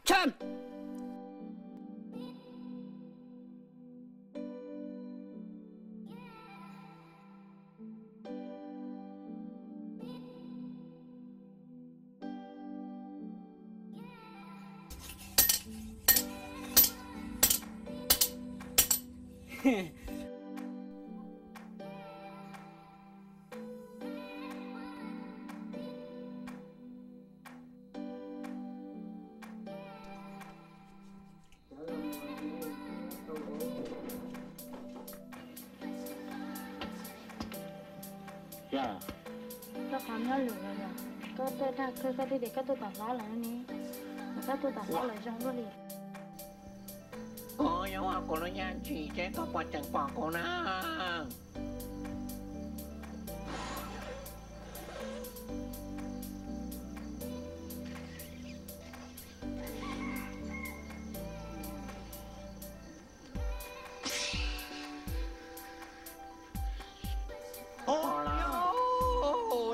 Tshaj! Koj qhov nyob lwm los yog koj tuaj dag kawg, koj twb tias koj tuaj tom hlob lawm ne, koj tuaj tom hlob lawm zoo luaj li. Koj yog kuv lub yaj ntshis ces koj puas tseem pom kuv na?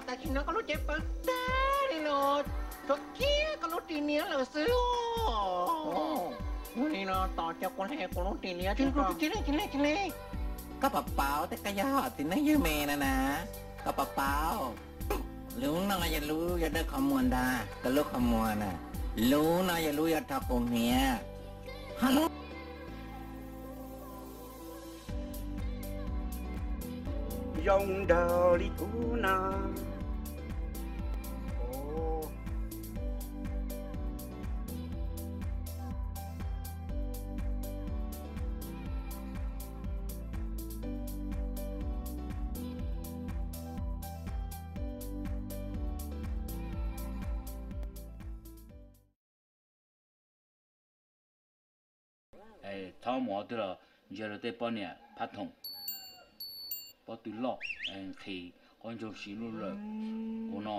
Tam sim no koj lub cev pawv tag li no, tshuav kiag koj lub ris niam lawm xwb. Ua li no tos cia kuv hle kuv lub ris niam tso. Koj puas paub tias koj yog txiv neej yawg me no na? Koj puas paub? Lub no yog lub yog dawb qhov muag ntag, koj lub qhov muag na. Lub no yog lub yog rho kuv hniav. Zoo nraug li kuv no. Txhob mus qhov twg los ntsia rau tej poj niam phab thoom, pob tw loj, nqhis, qub ntsoog siv luj lawm ua no.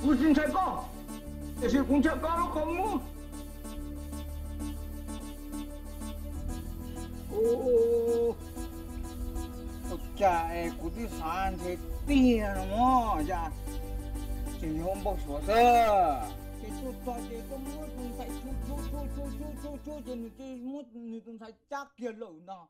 Kuv tsis ntshai koj, tiam sis kuv ntshai koj lub qhov muag. Ua cas es kuv twb xav ntshe tiag no mog, cas tseem yog npau suav xwb. Ces tuaj txog ces koj muab tus ntxhais tshum tshum tshum tshum tshum tshum ces nws muab nws tus ntxhais cab kiag lawm no.